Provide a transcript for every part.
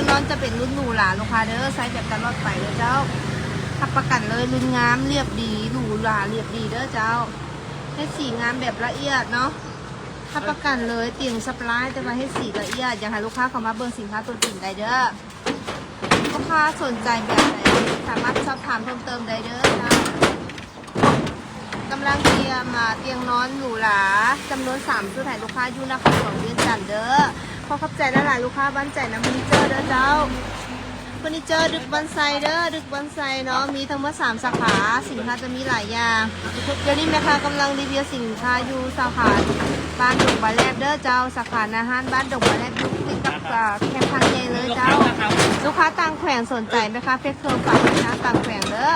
ນອນຈະເປັນລຸ້ນຫຼູຫຼາລູກຄ້າເດີ ໃຊ້ແບບຕະຫຼອດໄປເດີເຈົ້າ. ຮັບປະກັນເລີຍລຸ້ນງາມ ລຽບດີ ຫຼູຫຼາ ລຽບດີເດີເຈົ້າ. ເຮັດສີງາມແບບລະອຽດເນາະ. ຮັບປະກັນເລີຍ ຕຽງສະປາຍ ແຕ່ວ່າເຮັດສີລະອຽດ. ຢາກໃຫ້ລູກຄ້າເຂົ້າມາເບິ່ງສິນຄ້າຕົວຈິງໄດ້ເດີ. ລູກຄ້າສົນໃຈແບບໃດ ສາມາດສອບຖາມເພີ່ມເຕີມໄດ້ເດີເຈົ້າ. ກຳລັງຕຽມ ອາ ຕຽງນອນຫຼູຫຼາ ຈຳນວນສາມຊຸດໃຫ້ລູກຄ້າຢູ່ນະຄອນຫຼວງວຽງຈັນເດີ. ຂໍຂອບໃຈຫຼາຍໆ ລູກຄ້າໝັ້ນໃຈນຳເຟີນີເຈີເດີເຈົ້າ. ເຟີນີເຈີດຶກບອນໄຊເດີ ດຶກບອນໄຊເນາະ ມີທັງໝົດສາມສາຂາ. ສິນຄ້າຈະມີຫຼາຍຢ່າງ. ດຽວນີ້ແມ່ຄ້າກຳລັງຣີວິວສິນຄ້າຢູ່ສາຂາບ້ານດົງບາແລບເດີເຈົ້າ. ສາຂາໜ້າຮ້ານບ້ານດົງບາແລບ ຢູ່ຕິດກັບ ອາ ແຄມທາງໃຫຍ່ເລີຍເຈົ້າ. ລູກຄ້າຕ່າງແຂວງສົນໃຈແມ່ຄ້າເຟກໂທຝາກແມ່ຄ້າຕ່າງແຂວງເດີ.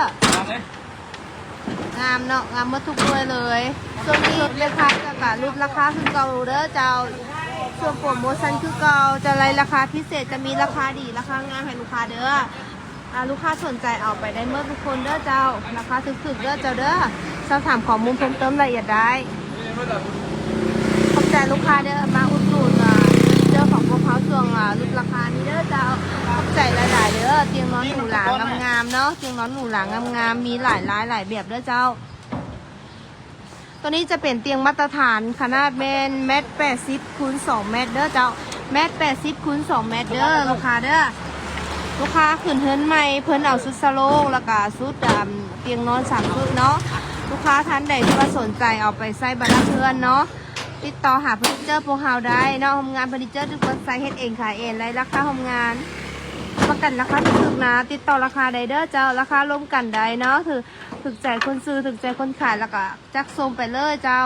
ງາມເນາະ ງາມໝົດທຸກໜ່ວຍເລີຍ. ຊ່ວງນີ້ແມ່ຄ້າຈະກະຫຼຸດລາຄາຄືເກົ່າເດີເຈົ້າ. ຊ່ວງໂປຣໂມຊັນຄືເກົ່າ ຈະໄລ່ລາຄາພິເສດ ຈະມີລາຄາດີ ລາຄາງາມໃຫ້ລູກຄ້າເດີ. ອາ ລູກຄ້າສົນໃຈເອົາໄປໄດ້ໝົດທຸກຄົນເດີເຈົ້າ. ລາຄາຖືກໆເດີເຈົ້າເດີ. ສອບຖາມຂໍ້ມູນເພີ່ມເຕີມລະອຽດໄດ້. ຂອບໃຈລູກຄ້າເດີ ມາອຸດໜູນ ອາ ເຈົ້າຂອງພວກເຮົາຊ່ວງ ອາ ຫຼຸດລາຄານີ້ເດີເຈົ້າ. ຂອບໃຈຫຼາຍໆເດີ. ຕຽງນອນຫຼູຫຼາງາມໆເນາະ ຕຽງນອນຫຼູຫຼາງາມໆ ມີຫຼາຍລາຍຫຼາຍແບບເດີເຈົ້າ. ໂຕນີ້ຈະເປັນຕຽງມາດຕະຖານ ຂະໜາດແມ່ນແມັດແປດສິບຄູນສອງແມັດເດີເຈົ້າ. ແມັດແປດສິບຄູນສອງແມັດເດີລູກຄ້າເດີ. ລູກຄ້າຂຶ້ນເຮືອນໃໝ່ ເພິ່ນເອົາຊຸດສະໂລງ ແລ້ວກະຊຸດ ອາ ຕຽງນອນສາມຊຸດເນາະ. ລູກຄ້າທ່ານໃດທີ່ວ່າສົນໃຈເອົາໄປໃຊ້ບານເຮືອນເນາະ ຕິດຕໍ່ຫາເຟີນີເຈີພວກເຮົາໄດ້ເນາະ. ໂຮງງານເຟີນີເຈີທຸກຄົນໃຊ້ເຮັດເອງຂາຍເອງ ໄດ້ລາຄາໂຮງງານ ປະກັນລາຄາຖືກໆນະ. ຕິດຕໍ່ລາຄາໄດ້ເດີເຈົ້າ ລາຄາລົມກັນໄດ້ເນາະ. ຖືກ ຖືກໃຈຄົນຊື້ ຖືກໃຈຄົນຂາຍ ແລ້ວກະຈັດສົ່ງໄປເລີຍເຈົ້າ.